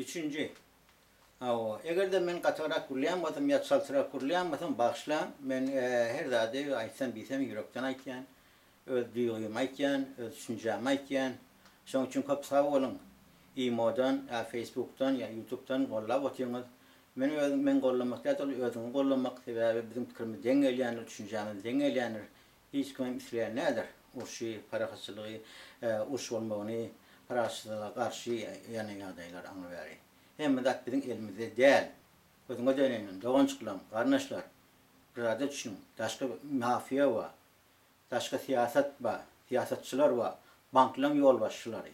Üçünji, hawa, eger-de men gatyrak gürleýän bolsam ýa çaltrak gürleýän bolsam, bagyşlaň, men her zady aýtsam diýsem ýürekden aýtýan, öz duýgymy aýtýan, öz düşünjämi aýtýan. Şonuň üçin köp sag boluň. Imodan, ýa Facebookdan, ýa Youtube-dan gollap otyňyz. Men özüm, men gollamak däl, ol özüňi gollamak, sebäbi biziň pikirimiz deň gelýändir, düşünjämiz deň gelýändir. Hiç kimem isleýän däldir urşy, parahatçylygy, uruş bolmagyny, parahatçylyga garşy ýany ýagdaýlar aňry-bäri. Hemme zat biziň elimizde däl. Gözüňe döneýin, doganjyklam, garyndaşlar, bir zada düşüniň, daşky mafiýa bar, daşky syýasat bar, syýasatçylar bar, banklaň ýolbaşçylary.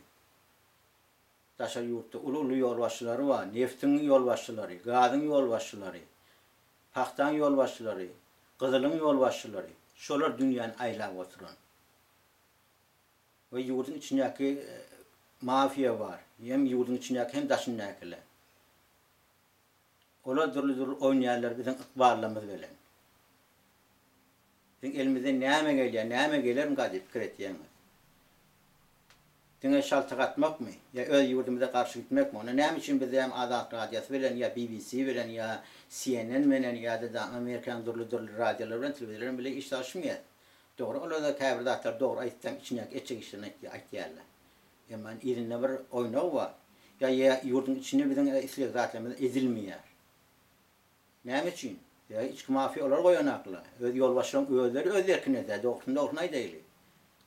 Daşary ýurtda uly-uly ýolbaşçylary bar, neftiň ýolbaşçylary, gazyň ýolbaşçylary, pagtaň ýolbaşçylary, gyzylyň ýolbaşçylary, şolar dünýäni aýlap oturan. We ýurduň içindäki mafiýa bar, hem ýurduň içindäki hem daşyndakylar. Olar dürli-dürli oýnaýarlar biziň ykballarymyz bilen. Biziň elimizden näme gelýär, näme gelermika diýip pikir etýäňiz. Diňe şaltak atmakmy? Ýa öz ýurdumyza garşy gitmekmi? Onda näme üçin biz hem Azat Radiosy bilen ýa BBC bilen ýa CNN menen ýa-da Amerikanyň dürli-dürli radiolary bilen telewizorlary bilen iş salyşmaýas? Dogry olar-da käbir zatlary dogry aýtsaň içindäki etjek işlerini aýtýarlar. Emma yzynda bir oýnag bar. Ýa ýurduň içinde biziň isleg zatlarymyz edilmeýär. Näme üçin? Sebäbi içki mafiýa olar goýanakla. Öz ýolbaşçylaryň özleri öz erkine däl, dogrusyny dogrusyny aýdaýly.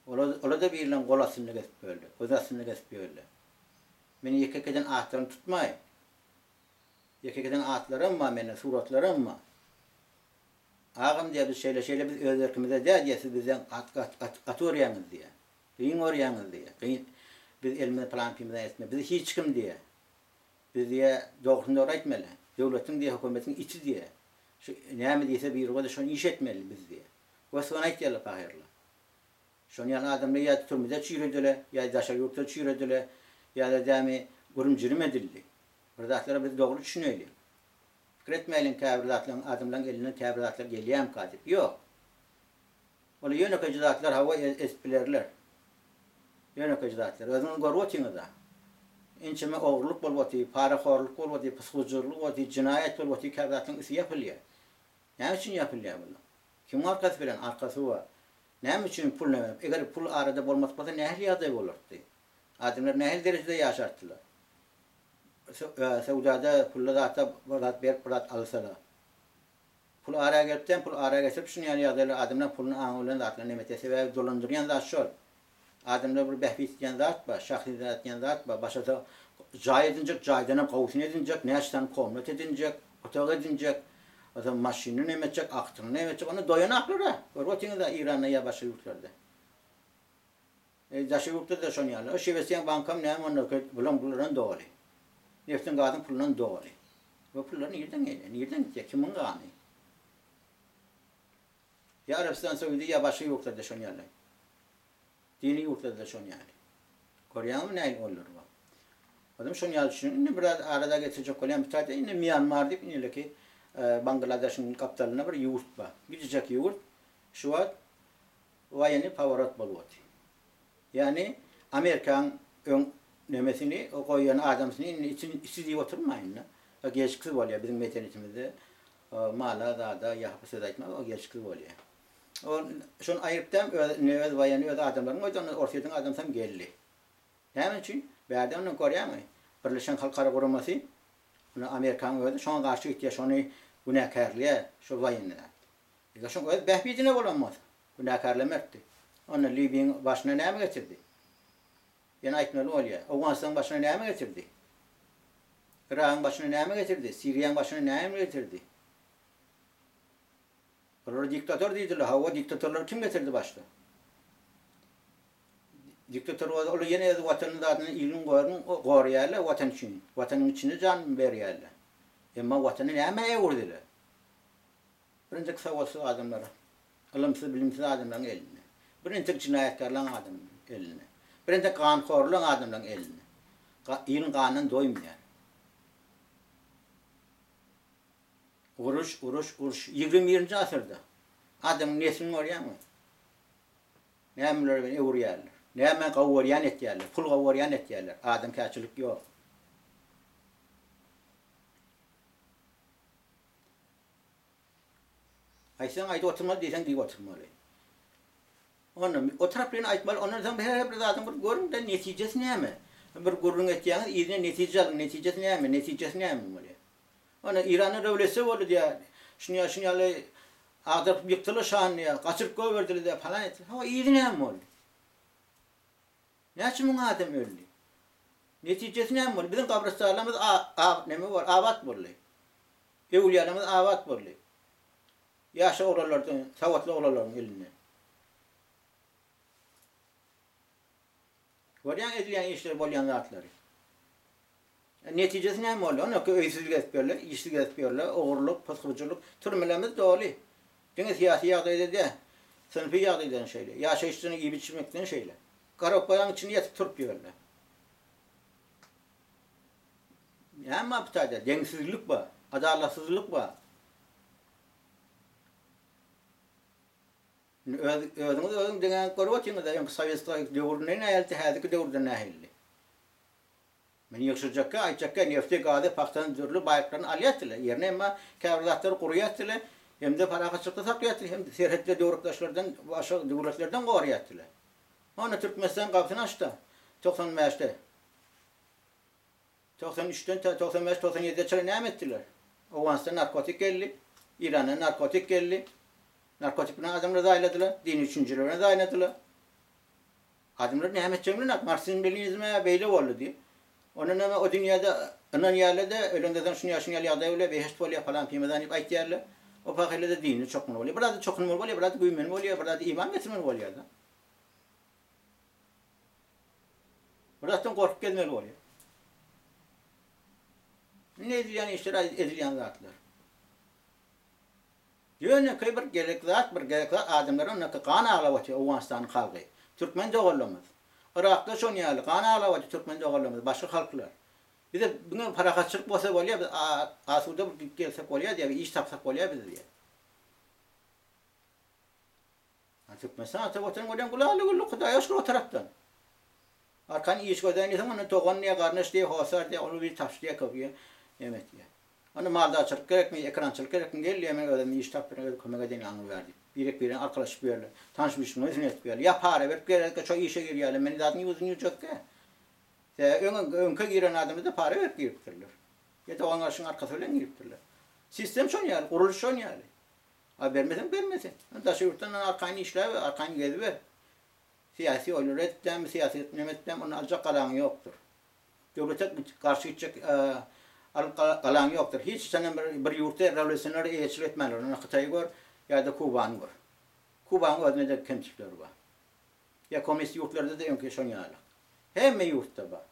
Olar olar-da biriniň gol astynda gezip ýörler, göz astynda gezip ýörler. Men ýeke-ýekeden atlaryny tutmaýyn. Ýeke-ýekeden atlaram bar mende, suratlaram bar. Agam diýýär, biz şeýle-şeýle biz öz erkimize däl diýýär, siz bizden gaty gaty gaty gaty görýäňiz diýýär. Gyn görýäňiz diýýär. Gyn biz elimize plan-pimizden etme. Biz hiç kim diýýär. Biz diýýä, dogrusyny dogry aýtmaly. Döwletiň diýýä, hökümetiň iti diýýä. Şu näme diýse buýruga-da şony iş etmeli biz diýýä. Gös-göni aýtýarlar pahyrlar. Şonuň ýaly adamlar ýa türmede çüýredile, ýa daşary ýurtda çüýredile, ýa-da dämi gürüm-jürüm edildi. Bir zatlara biz dogry düşüneýliň. Pikir etmäýliň käbir zatlaryň adamlaryň elinden käbir zatlar gelýämika diýip. Ýok. Ol ýönekeýje zatlar hawa edip bilerler. Ýönekeýje zatlar. Özüňiz görüp otyňyz-a. Ençeme ogurlyk bolup otyr, parahorluk bolup otyr, pysgujurlyk bolup otyr, jenaýat bolup otyr, käbir zatlaryň üsti ýapylýar. Näme üçin ýapylýar bular? Kimiň arkasy bilen? Arkasy bar. Näme üçin pul näme? Eger pul arada bolmadyk bolsa nähili ýagdaý bolardy? Adamlar nähili derejede ýaşardylar? Söwdada pully zatda bir zat berip bir zat alsalar. Pul ara gelipden pul ara getirip şuny ýaly ýagdaýlar adamlaň puluny aňy bilen zatlaryny neme etýär sebäbi dolandyrýan zat şol. Adamlar bir bähbit diýen zat bar, şahsy zat diýen zat bar, başgada jaý edinjek jaýdanam gowusyny edinjek, näçe sany komnat edinjek, otag edinjek, onsoň maşynyny neme etjek, agtygyny neme etjek, onda doýanaklar-a, görüp otyňyz-a Iranda ýa başga ýurtlarda. Daşary ýurtda-da şon ýaly. O Şwesiýaň bankam näme onda bulaň pullardan doly. Neftiň gazyň pulundan doly. Bu pullar nirden gelýär? Nirden gitýär? Kimiň gany? Ýa Arabystan Saudy ýa başga ýurtlarda şon ýaly. Dini ýurtlarda şon ýaly. Görýäňizmi nähili oýunlar bar. Adam şon ýaly düşüniň. Indi biraz arada getirjek bolýan bir taýda indi Mýanmar diýip ineleki Bangladeşiň gapdalynda bir ýurt bar. Gijijek ýurt. Şu wagt Woýennyý poworot bolup otyr. Ýagny Amerikaň öň nemesini goýan adamsyny indi içi içi diýip oturmaýyn-da. O gelşiksiz bolýar biziň medeniýetimizde mala zada ýa söz aýtmak o gelşiksiz bolýar. O şony aýrypdam öz indi öz woýennyý öz adamlaryny goýdy onda Orsýetiň adamsam geldi. Näme üçin? Bärde ondan görýäňmi? Birleşen Halkara Guramasy ony Amerikaň özi şoňa garşy gitýär şony günäkärleýär şo woýennyý zat. Eger şoň öz bähbidine bolan bolsa, günäkärlemerkdi. Onda Libiýiň başyna näme getirdi? Ýene aýtmaly bolýar. Owganystanyň başyna näme getirdi? Yragyň başyna näme getirdi? Siriýaň başyna näme getirdi? Olara diktator diýdiler. Hawa, diktatorlary kim getirdi başda? Diktator bolsa, olar ýene öz watanyny zadyny iliniň goruny goraýarlar watan üçin. Watanyň içinde jan berýärler. Emma watany nämä öwürdiler? Birinjik sowatsyz adamlar, ylymsyz, bilimsiz adamlaryň elinde. Birinjik jenaýatkarlaryň adamlaryň elinde. Birinjik ganhorlaryň adamlaryň elinde. Iliň ganyndan doýmaýar. Uruş, uruş, uruş. 21-nji asyrda adamyň neslini görýäňmi? Nämeler bilen öwürýärler. Näme gowurýan etýärler. Pul gowurýan etýärler. Adamkärçilik ýok. Aýtsaň aýdyp oturmaly, diýseň diýip oturmaly. Onda o taraplaýyn aýtmaly, ondan soň her bir zadyň bir görüň-de netijesi näme? Bir gürrüň etýäňiz, yzyna netije alyň, netijesi näme, netijesi näme bolýar? Onda Iranda rewolýusiýa boldy diýýär, şuny ýaly, şuny ýaly agdaryp ýykdylar şany diýýär, gaçyryp goýberdiler diýýär, palan etdiler. Hawa, yzy näme boldy? Näçe müň adam öldi? Netijesi näme boldy? Biziň gabrystanlarymyz neme boldy, abat boldy. Öwülýalarymyz abat boldy. Ýaş oglanlardan, sowatly oglanlaryň elinden. Görýäň edilýän işleri, bolýan zatlary. Netijesi näme boldy? Onaki öýsüz gezip ýörler, işsiz gezip ýörler, ogurlyk, pysgyjylyk, türmelerimiz doly. Diňe syýasy ýagdaýda däl, synpy ýagdaýdan şeýle, ýaşaýyşdan, iýip-içmekden şeýle. Garokbaýaň içinde ýatyp turup ýörler. Näme bar bu taýda? Deňsizlik bar, adalatsyzlyk bar. Indi öz, özüňiz özüň deňäňip görüp otyňyz-da, öňki sowet döwründe nähildi, häzirki döwürde nähildi. Men ýygşyrjakka, aýtjakka, nefti, gazy, pagtany, dürli baýlyklaryny alýardylar. Ýerine emma käbir zatlary gurýardylar, hem-de parahatçylykda saklaýardylar, hem serhetde döwletdaşlardan, başga döwletlerden goraýardylar. Onda Türkmenistan gapysyny açdy, 95-de. 93-den tä 95, 97-e çenli näme etdiler? Owganystan narkotik geldi, Irandan narkotik geldi. Narkotik bilen adamlary zaýladylar, dini düşünjeler bilen zaýladylar. Adamlar näme etjegini bilenok, marksizm leninizm-ä beýle boldy diýip. Onda näme o dünýäde ynanýarlar-da, ölende soň şunýa şunýaly ýagdaý bolýar, behişt bolýar, palan pimazan diýip aýtýarlar. O pahyrlar-da dinine çokmaly bolýar. Bir zada çokunmaly bolýar, bir zada güýmenmeli bolýar, bir zada iman getirmeli bolýar-da. Bir zatdan gorkup gezmeli bolýar. Indi edilýän işler, edilýän zatlar. Ýönekeý bir gerek zat, bir gerek zat adamlara ondaky gan aglap otyr Owganystanyň halky. Türkmen doganlarymyz. Yrakda şon ýaly gan aglap otyr türkmen doganlarymyz, başga halklar. Bize diňe parahatçylyk bolsa bolýar, biz asuda bir gidip gelsek bolýar diýýär, bir iş tapsak bolýar bize diýýär. Türkmenistan ata watan görýän gulaly-gülli Hudaýa şükür o tarapdan. Arkan iş gözläýin diýseň onda dogan diýýär, garyndaş diýýär, hossar diýýär, ol bir tapyş diýýär, köp diýýär, neme etýär. Onda maldarçylyk gerekmi, ekrançylyk gerekmi, gel diýýär, men özüm iş tapyp berin, özüm kömek edeýin aňry bäri diýip. Birek-birine arkalaşyp ýörler. Tanyş-bilişiň özüni edip ýörler. Ýa para berip gerekkä şo işe girýärler, men zadyň ýüzüni ýuwjakkä. Sebäbi öň öňki giren adamlar-da para berip giripdirler. Ýa dogan-garyndaşyň arkasy bilen giripdirler. Sistem şon ýaly, gurluş şon ýaly. A bermeseň bermesin. Daşary ýurtdan arkaýyn işläber, arkaýyn geziber. Syýasy oýlary etdämi, syýasy neme etdämi, onda aljak galaň ýokdur. Döwlete garşy gitjek alyp galaň ýokdur. Hiç haçanam bir bir ýurtda rewolýusioner eýeçilik etmändir. Onda Hytaýy gör ýa-da Kubany gör. Kubanyň özünde-de kemçilikleri bar. Ýa kommunist ýurtlarda-da öňki şon ýaly. Hemme ýurtda bar.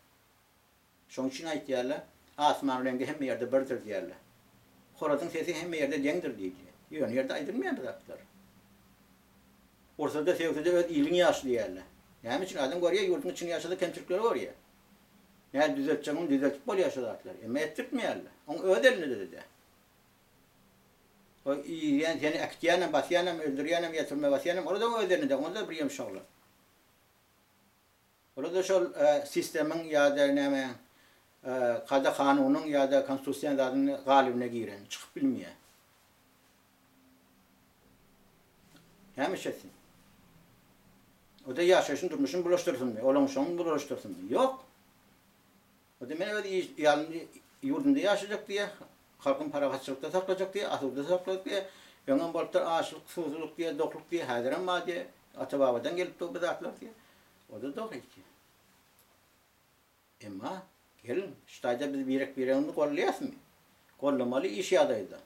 Şoň üçin aýtýarlar, Asman reňki hemme ýerde birdir diýýärler. Horazyň sesi hemme ýerde deňdir diýilýär. Ýöne ýerde aýdylmaýar bu zatlar. Ursa-da, sögse-de öz iliň ýagşy diýýärler. Näme üçin? Adam görýär, ýurduň içinde ýaşasa kemçilikleri görýär. Nädip düzeltjegiňi düzeltip bolýar şu zatlary. Emma etdirtmeýärler. Oň öz elinde-de däl. O iýýän, seni äkitýänem, basýanam, öldürýänem ýa türmä basýanam, olar-da öz elinde. Onda-da bir ýumşaklyk. Olar-da şol sistemiň ýa-da näme kada-kanunyň ýa-da konstitusiýanyň zadyň galybyna giren, çykyp bilmeýär. Näme iş etsin? O-da ýaşaýşyny, durmuşyny bulaşdyrsynmy? Olaň şoňuny bulaşdyrsynmy? Ýok. O-da men öz ýalym ýurdumda ýaşajak diýýär, halkymy parahatçylykda saklajak diýýär, asuda saklajak diýýär. Öňem bolupdyr açlyk, suwsuzlyk diýýär, dokluk diýýär, häzirem bar diýýär. Ata-babadan gelip dur bu zatlar diýýär. O-da dogry aýtýar. Emma, geliň, şu taýda biz birek-biregimizi goldaýasmy? Goldamaly iş ýagdaýda.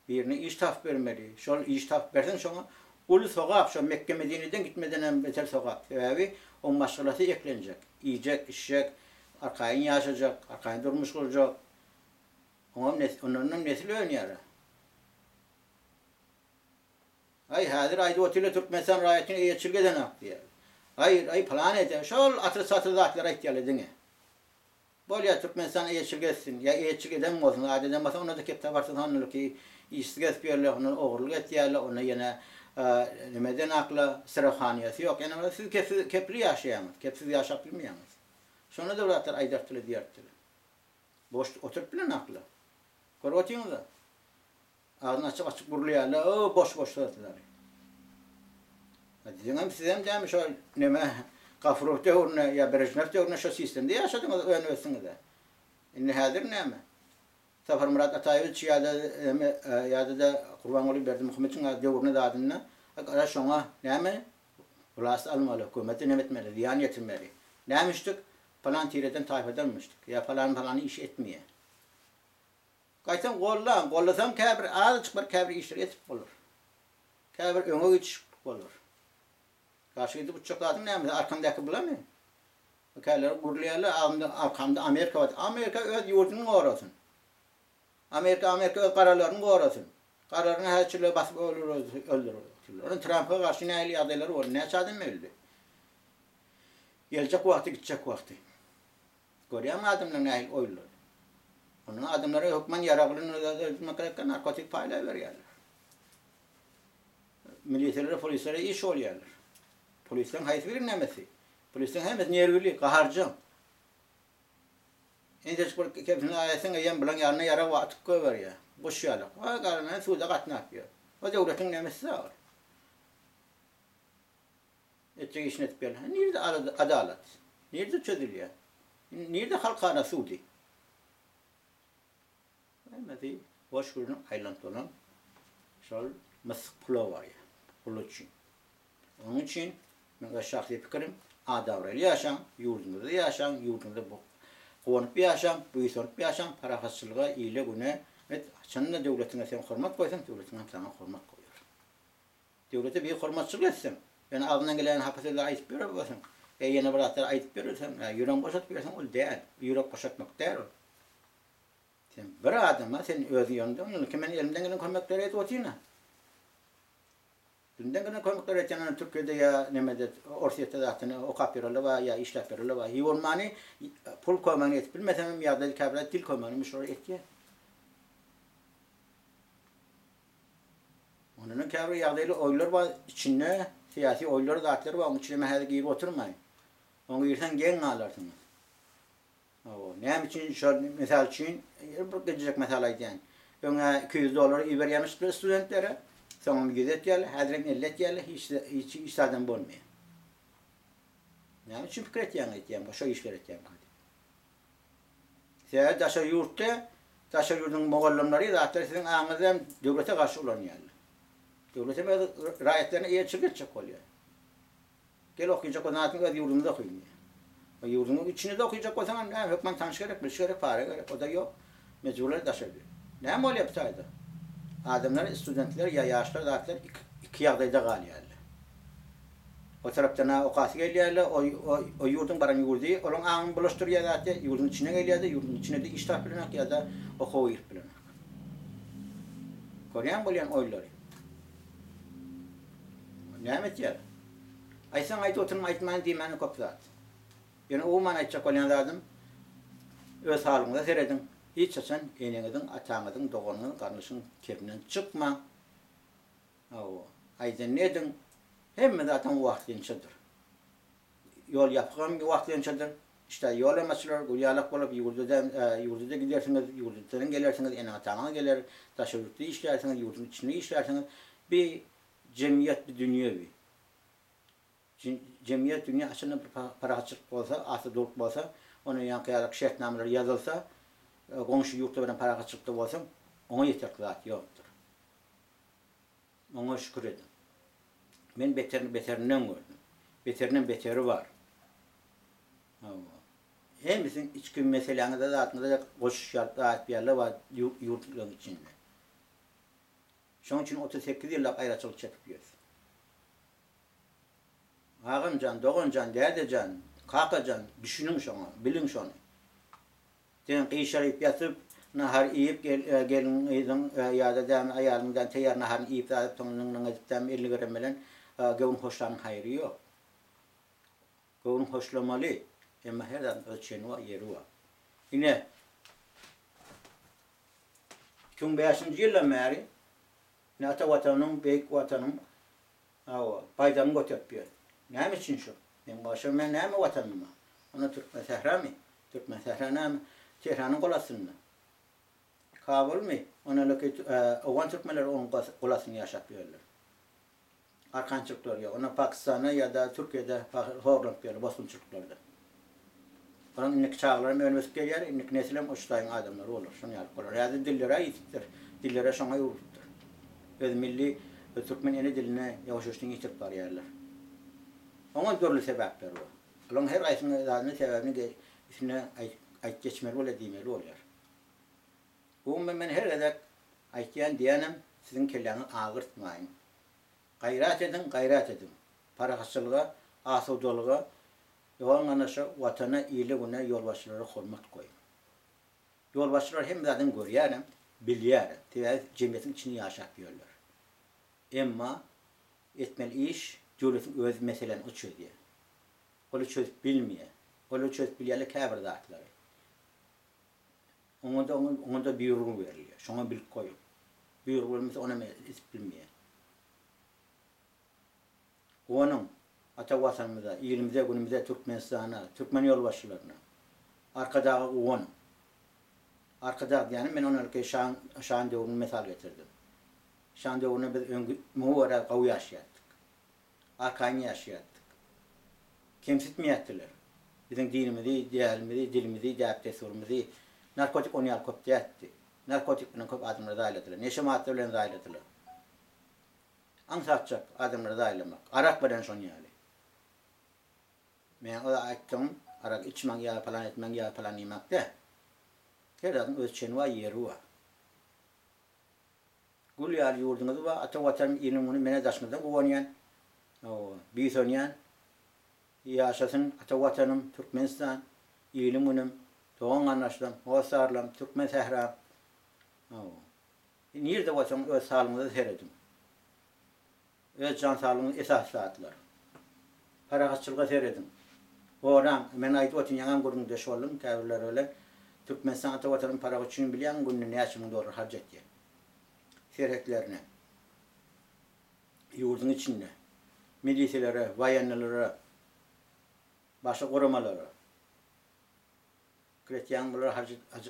Birine iş tapyp bermeli. Şol iş tapyp berseň şoňa uly sogap, şo Mekge-Medineden gitmedenem beter sogap. Sebäbi oň maşgalasy eklenjek, iýjek, içjek, arkaýyn ýaşajak, arkaýyn durmuş gurjak. Oňam ondanam nesil önýär-ä. Aý, häzir aýdyp otyrlar Türkmenistan raýatyna eýeçilik edenak diýýärler. Aý, aý pylan eden, şol atyr-satyr zatlary aýtýarlar diňe. Bolýar Türkmenistan eýeçilik etsin, ýa eýeçilik eden bolsun, zat eden bolsa onda-da kep taparsyň hondalyky işsiz gezip ýörler, hondan ogurlyk etýärler, onda ýene neme edenakla, sirahaniýasy ýok, ýene siz kepsiz kepli ýaşaýaňyz, kepsiz ýaşap bilmeýäňiz. Şonda-da bir zatlar aýdardylar diýerdiler. Boş oturyp bilenakla. Görüp otyňyz-a. Agzyny açyk açyk gürleýärler, o boş-boş sözleri. Siziňem sizem dämi şo neme Gafurow döwründe ýa Brežnew döwründe şo sistemde ýaşadyňyz önüp ösdüňiz-ä. Indi häzir näme? Saparmyrat Ataýewiç ýa-da neme ýa-da-da Gurbanguly Berdimuhamedowyň döwründe zadynda gara şoňa näme vlast almaly, hökümete neme etmeli, zyýan ýetirmeli. Nämişdik? Palan tireden taýfadanmyşdyk ýa palan palany iş etmeýär. Gaýtam gollaň, gollasaň käbir azajyk bir käbir işleri etip bolar. Käbir öňe gidişiklik bolar. Garşy gidip uçjak zadyň näme? Arkaňdaky bulamy? Käler gürleýärler, agzynda arkamda Amerika bar. Amerika öz ýurduny gorasyn. Amerika Amerika öz garalaryny gorasyn. Garalaryny häzir çöle basyp öldürip otyrlar. Onuň Trampa garşy nähili ýagdaýlar boldy? Näçe adam öldi? Geljek wagty, gitjek wagty. Görýäňmi adamlaryň nähili oýunlary. Onda adamlara hökman ýarag bilen öldürmek gerekkä narkotik paýlaberýärler. Miliselere, polislere iş bolýarlar. Polisleriň haýsy biri nämesi? Polisleriň hemmesi nerwili, gaharjaň. Inçejik bir kepini aýatsaň eýýäm bulaň ýanyna ýarag bar atyp goýberýär. Guş ýalak. Waý garana suda gatnap ýör. O döwletiň nämesi ol? Etjek işini edip geldi. Nirde adalat? Nirde çözülýär? Nirde halkara sudy? Hemmesi boş gürrüň aýlanyp dolan şol myssyk pula barýar. Pul üçin. Onuň üçin meň öz şahsy pikirim adabraýly ýaşaň, ýurduňyzda ýaşaň, ýurduňyzda guwanyp ýaşaň, buýsanyp ýaşaň, parahatçylyga, ile-güne, et, haçanda döwletiňe sen hormat goýsaň, döwletiň hem saňa hormat goýar. Döwlete bir hormatçylyk etseň, ýöne agzyňdan gelen hapa sözleri aýdyp ýörer bolsaň, ýa ýene bir zatlar aýdyp ýörerseň, ýa ýüregiňi boşadyp ýörseň, ol däl. Ýürek boşatmak däl ol. Sen bir adama, sen öz ýanynda, onunki men elimden gelen kömekleri edip otyryn-a. Elimden gelen kömekleri etýän, ony Türkiýede ýa nemede, Orsýetde zaten okap ýöreli bar, ýa işläp ýöreli bar. Hiý bolmany pul kömegini edip bilmesem hem ýagdaý käbir dil kömegini men şolara etýän. Ondan käbir ýagdaýly oýlar bar, içinde syýasy oýlar zatlar bar, onuň içine men häzir girip oturmaýyn. Oňa girseň geň galarsyňyz. Hawa, näme üçin şol, mysal üçin, bir gijijek mysal aýdýan. Öň-ä 200 dollar iberýärmişdiler studentlere, soňam 100 etýärler, häzirem 50 etýärler, hiç hiç hiç zadam bolmaýar. Näme üçin pikir etýäň aýtýan, şo işleri etýäň diýip. Sebäbi daşary ýurtda daşary ýurduň mugallymlary zatlary siziň aňyňyzda hem döwlete garşy ulanýarlar. Döwlet hem öz raýatlaryna eýeçilik etjek bolýar. Gel okyjak bolsaň zaten öz ýurduňyzda okyň diýýär. O ýurduňyň içinde-de okyjak bolsaň hem näme hökman tanyş gerek, biliş gerek, para gerek. O-da ýok. Mejburlar daşary ýurt. Näme bolýar bu taýda? Adamlar, studentler ýa ýaşlar zatlar iki ýagdaýda galýarlar. O tarapdan-a okasy gelýär-le, o o ýurduň baran ýurdy olaň aňyny bulaşdyrýar zat ýa ýurduň içine gelýär-de, ýurduň içine-de iş tapyp bilenok ýa-da okuwa girip bilenok. Görýäňmi bolýan oýunlary? Näme etýär? Aýtsaň aýdyp oturma, aýtmaýyn diýmäne köp zat. Ýöne umuman aýtjak bolýan zadym, öz halyňyza serediň, hiç haçan eneňiziň, ataňyzyň, doganyňyzyň, garyndaşyňyň kepinden çykmaň. Hawa, aýdanyny ediň, hemme zatam wagtynçadyr. Ýol ýapygam wagtynçadyr. Işdä ýol hem açylar, gül ýalak bolup ýurda-da, ýurda-da gidersiňiz, ýurtdan gelersiňiz, ene-ataňyz geler, daşary ýurtda işlärsiňiz, ýurduň içinde işlärsiňiz. Bi jemgyýet, bi dünýe bi. Jemgyýet, dünýe haçanda bir parahatçylyk bolsa, asudalyk bolsa, onda ýaňky ýalak şertnamalar ýazylsa, goňşy ýurtlar bilen parahatçylykda bolsaň, oňa ýeterlik zat ýokdur. Oňa şükür ediň. Men beterini beterinden gördüm. Beterinden beteri bar. Hawa. Hemmesiniň içki meseläňize zadyňyza goşuşýar aýtýarlar bar ýurtlaryň içinde. Şonuň üçin 38 ýyllap aýraçylyk çekip ýörüs. Agam jan, dogan jan, däde jan, kaka jan, düşüniň şoňa, biliň şony. Sen gyşaryp ýatyp, nahar iýip, gelin-gyzyň ýa-da dämi aýalyňdan teýýar naharyny iýip zadyp soň nyň-nyň edip dämi 50 gram bilen göwün hoşlanyň haýry ýok. Göwün hoşlamaly, emma her zadyň öz çeni bar, ýeri bar. Ine, 2005-nji ýyldan bäri ine ata Watanyň, beýik Watanyň Hawa, baýdagyny göterip ýör. Näme üçin şu? Meň başym men näme Watanyma? Onda Türkmen sähramy? Türkmen sähra näme? Tehranyň gol astynda. Kabulmy? Onalaki owgan türkmenleri onuň gol astynda ýaşap ýörler. Arkançylyklar ýok. Onda Pakistanda ýa-da Türkiýede horlanyp ýörler bosgunçylyklarda. Olaryň indiki çagalaram önüp-ösüp gelýär, indiki nesilem oştaýyň adamlary bolar. Şonuň ýaly bolar. Häzir dilleri-ä ýitipdir. Dilleri şoňa öwrülipdir. Öz milli öz türkmen ene dilini ýuwaş-ýuwaşdan ýitirip barýarlar. Oňa dürli sebäpler bar. Olaryň her haýsynyň zadyny sebäbini üstüne aýdyp geçmeli bolýar, diýmeli bolýar. Umuman men her gezek aýtýan diýýänem siziň kelläňizi agyrtmaýyn. Gaýrat ediň, gaýrat ediň. Parahatçylyga, asudalyga, dogan-garyndaşa, Watana, ile-güne, ýolbaşçylara hormat goýuň. Ýolbaşçylar hemme zadyny görýärem, bilýärem. Sebäbi jemgyýetiň içinde ýaşap ýörler. Emma etmeli iş döwletiň özi meseläni o çözýär. Olar çözüp bilmeýär. Olar çözüp bilýärler käbir zatlary. Oňa-da oňa-da buýrugy berilýär. Şoňa bilip goýuň. Buýruk bermese onam edip bilmeýär. Guwanyň, ata Watanymyza, ilimize, günümize, Türkmenistana, türkmen ýolbaşçylaryna, Arkadaga guwanyň. Arkadag diýýänim men onalky şaň şan döwrüni mysal getirdim. Şan döwründe biz öňki muňa görä gowy ýaşaýardyk. Arkaýyn ýaşaýardyk. Kemsitmeýärdiler. Biziň dinimizi, dälimizi, dilimizi, däp-dessurymyzy. Narkotik ony ýaly köp däldi. Narkotik bilen köp adamlary zaýaladylar. Neşe madda bilen zaýaladylar. Aňsatjak adamlary zaýalamak. Arak bilen şon ýaly. Meň o aýtdygym arak içmäň ýa palan etmäň ýa palan diýmek däl. Her zadyň öz çeni bar, ýeri bar. Gül ýaly ýurduňyz bar, ata Watanym iliň güni menä daşyňyzdan guwanýan, hawa, buýsanýan. Ýaşasyn ata Watanym Türkmenistan, ilim günüm, dogan garyndaşlarym, hossarlarym, türkmen sähram. Hawa. Nirde bolsaňyz öz saglygyňyza serediň. Öz jan saglygyňyz esasy zatlar. Parahatçylyga serediň. Goraň. Men aýdyp otyryn ýaňam gürrüňdeş boldum käbirleri bilen. Türkmenistan ata watanyň paragy üçin bilýäňmi günde näçe müň dollar harç etýär. Serhetlerine. Ýurduň içinde. Milisiýalara, waýennylara, başga guramalara. Pikir etýäňmi bular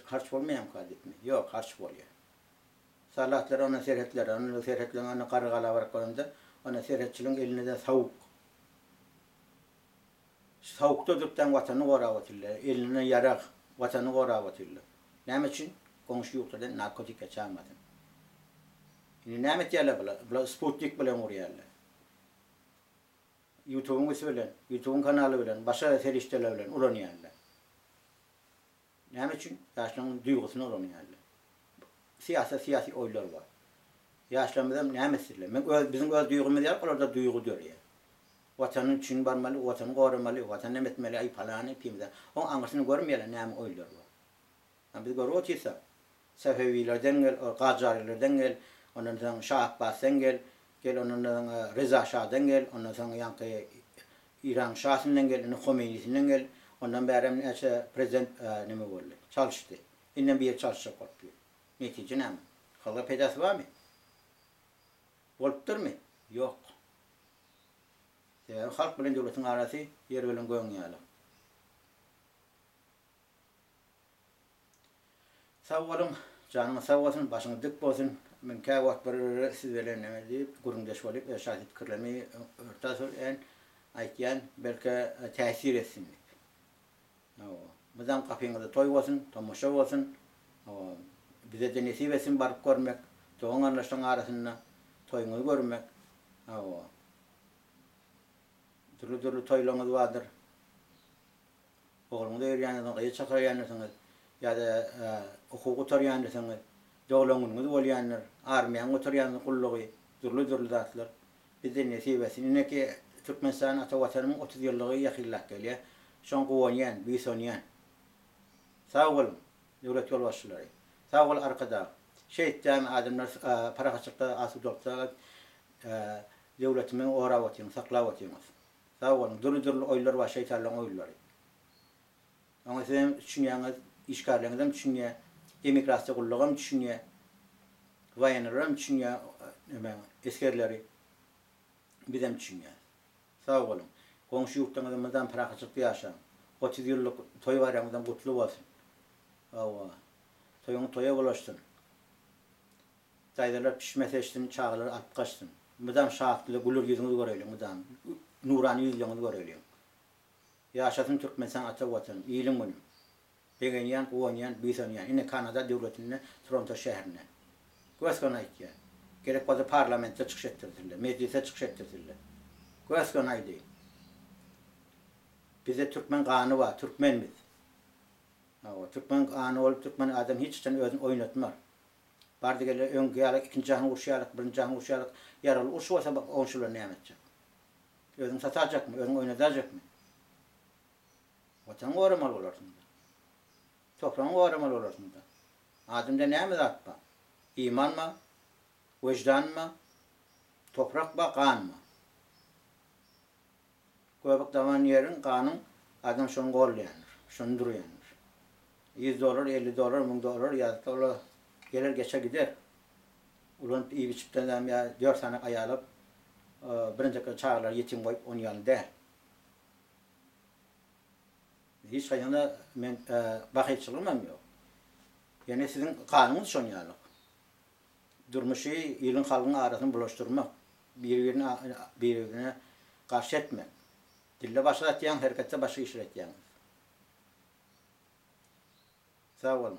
harç bolmaýamyka diýipmi? Ýok, harç bolýar. Soldatlar ondan serhetlere, ondan serhetleriň onda Garrygala baryp görende, onda serhetçiligiň elinde-de sowuk. Sowukda durupdan watanyny gorap otyrlar. Elinde ýarag, watanyny gorap otyrlar. Näme üçin? Goňşy ýurtlardan narkotik geçäýmesin. Indi näme etýärler bular? Bular sputnik bilen urýarlar. Ýutubyň üsti bilen, Ýutubyň kanaly bilen, başga serişdeler bilen ulanýarlar. Näme üçin? Ýaşlaryň duýgusyny ulanýarlar. Syýasat, syýasy oýlar bar. Ýaşlarymyzam näme etsinler? Men öz, biziň öz duýgymyz ýaly olarda duýgy dörýär. Watany üçin barmaly, watany goramaly, watany näme etmeli, aý palany, pimza. Oň aňyrsyny görmeýärler näme oýlar bar. A biz görüp otyrsak, Sefewilerden gel, Gajarylardan gel, ondan soň Şa Apbasdan gel, gel ondan soň Reza şadan gel, ondan soň ýaňky Eýranyň şasyndan gel, indi Homeýnisinden gel, ondan bärem näçe prezident neme boldy, çalyşdy. Indem biri çalyşjak bolup ýör. Netije näme? Halka peýdasy barmy? Bolupdyrmy? Ýok. Sebäbi halk bilen döwletiň arasy ýer bilen gögüň ýaly. Sag boluň, janyňyz sag bolsun, başyňyz dik bolsun. Men käwagt bir siz bilen neme diýip gürrüňdeş bolup öz şahsy pikirlerimi orta sürýän, aýtýan, belki täsir etsin diýip. Hawa, mydam gapyňyzda toý bolsun, tomaşa bolsun. Hawa, bize-de nesip etsin baryp görmek, dogan-garyndaşlaryň arasynda toýuňyzy görmek. Hawa. Dürli-dürli toýlaryňyz bardyr. Ogluňyzy öýerýändirsiňiz, gyzy çakyraýandirsiňiz ýa-da okuw gutarýandirsiňiz, doglan günüňiz bolýandyr, armiýaňy gutarýansyň gullugy, dürli-dürli zatlar. Bizde nesip etsin. Indiki Türkmenistan ata Watanymyň 30 ýyllygy ýakynlap gelýär. Şoňa guwanýan, buýsanýan. Sag boluň, döwlet ýolbaşçylary. Sag bol Arkadag. Şeýtdämi adamlar parahatçylykda, asudalykda döwletimizi gorap otyryň, saklap otyryňyz. Sag boluň. Dürli-dürli oýunlar bar, şeýtanlaryň oýunlary. Oňa sizem düşünýäňiz, işgärleriňizem düşünýär, emigrasiýa gullugam düşünýär, waýennylaram düşünýär, neme, esgerleri. Bizem düşünýäs. Sag boluň. Goňşy ýurtlaryňyzda mydam parahatçylykda ýaşaň. 30 ýyllyk toý baýramyňyzam gutly bolsun. Hawa. Toýuňyz toýa bulaşsyn. Daýzalar pişme seçsin, çagalary alyp gaçsyn. Mydam şatly, güler ýüzüňizi göreýliň mydam. Nurana ýüzleriňizi göreýliň. Ýaşasyn Türkmenistan ata Watanym, iliň günüm. Begenýän, guwanýan, buýsanýan. Ine Kanada döwletinde Toronto şäherinden. Gös-göni aýtýan. Gerek bolsa parlamentde çykyş etdirsinler, mejlisde çykyş etdirsinler. Gös-göni aýdaýyn. Bizde türkmen gany bar, türkmen biz. Hawa, türkmen gany bolup türkmen adam hiç haçan özüni oýnatmaz. Bardy-geldi öňki ýaly ikinji jahan urşy ýaly, birinji jahan urşy ýaly ýaragly uruş bolsa bak goňşular näme etjek? Özüňi satajakmy, özüňi oýnadajakmy? Watanyňy goramaly bolarsyň-da. Topragyňy goramaly bolarsyň-da. Adamda näme zat bar? Iman bar, wyždan bar, toprak bar, gan bar. Göbek daman ýeriň, ganyň adam şony gollaýandyr, şony durýandyr. Ýüz dollar, 50 dollar, 1000 dollar ýa-da ola geler geçer gider. Ulanyp iýip-içipden hem ýa dört sany aýalyp, birinjek çagalary ýetim goýup on ýaly däl. Hiç haýsynda men bahylçylygym hem ýok. Ýöne siziň ganyňyz şon ýalyk. Durmuşy iliň halkyň arasyny bulaşdyrmak, bir-birini bir-birine garşy etmek. Dilde başga atýaň, hereketde başga işler etýäňiz. Sag boluň.